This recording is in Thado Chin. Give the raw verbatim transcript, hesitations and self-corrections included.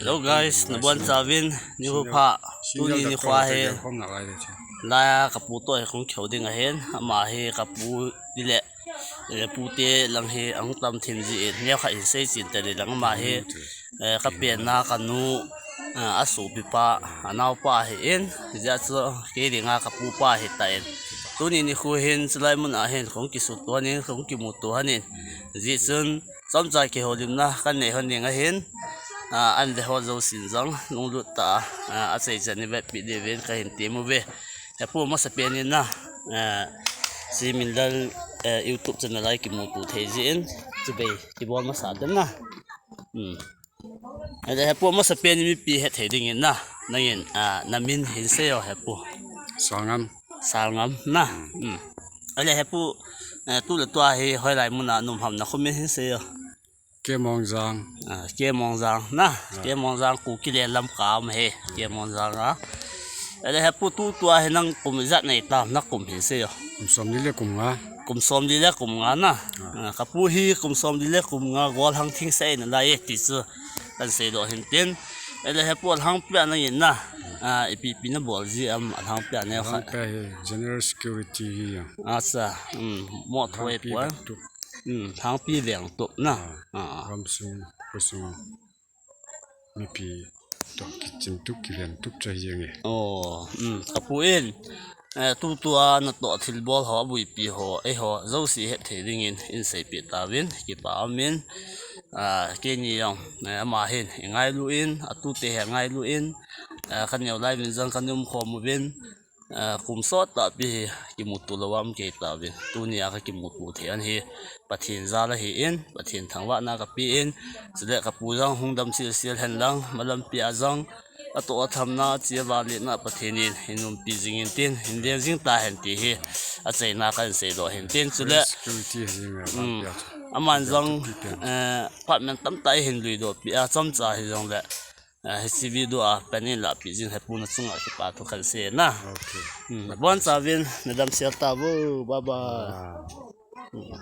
Hello guys, nabonchauvin nikho pha. Tuni nikho hi laiya kapu toh hi kahung kihou ding ahin, ama hi kapu tile, eh, pute lang hi ahung tam thim jin, neokhat hin seichen tading lang ama hi, eh, kapenna kanu, eh, asopipa, anaopa ahin, hijeh chun kei dinga kapupa ahitan. Tuni nikho hin chulai muna hin kahung kisuto lhonin, kahung kimuto lhonin, hijeh chun chomcha kihoulimna kanei lhon ding ahin, ah, an le ho jousen jong lunglut tah a, ah, achaichan in vetpeh diuvin kahin temuve. Hepu, amasapen in na, ah, Simindal, eh, YouTube channel a kimuto thei jeh in, chibai kibol masa tan na. Hmm. Ahile hepu, amasapen in mipi hethei dingin na, nangin, ah, namin hin seiyo hepu. Salngam. Salngam na. Hmm. Ahile hepu, eh, tu le tua hi hoilai muna naum ham, nakho min hin seiyo. Kemongjang. Ah, Kemongjang na. Kemongjang Kuki le Lamka um ahi. Kemongjang a. Ahile hepu, tutua hi nang kum ijat neitam, nakum hin seiyo. Kum somli le kum nga. Kum somli le kum nga na. Ah, kapu hi kum somli le kum nga golhang thingse eina lai e ti chu kahin seidoh hintin. Ahile hepu, alhangpia nangin na, ah, ipi ipi nabol ji am, alhangpia neokhat. Alhangpia hi General Security hi. Acha, um, mo thoi poi. Hmm, lhangpi veng tup na. Ah, gamsung, khosung, mipi toh kichen tup, kiven tup chu ahi jenge. Oh, hmm, kapu in, eh, tutua natoh thilbol ho, abuipi ho, eiho jouse hethei dingin hin seipeh tauvin, kipa umin, ah, keini jong, eh, ama hin ingailu in, atute hi angailu in, eh, kaneo lai uvin jong kahin umkhom uvin, ah, kum sot tahpi hi kimuto lou a um kei tauvin. Tunia kakimuto thei ahi, Pathen jal ahin, Pathen thangvahna kapen, chule kapu jong hung dam silsil hen lang, malampi a jong atoh athamna, ache avanlena Pathen in hin umpi jing intin, hin leng jing tahen ti hi achaina kahin seidoh hintin, chule, hmm, aman jong, eh, apartment tamtah eihin luidohpeh a, chomcha hijongle, ah, hiche video a pen in lahpeh jing hepu, nachunga kipa thu kahin sei na. Okay. Hmm, nabonchauvin nadamsel tauvo, bye bye. Ah. Hmm.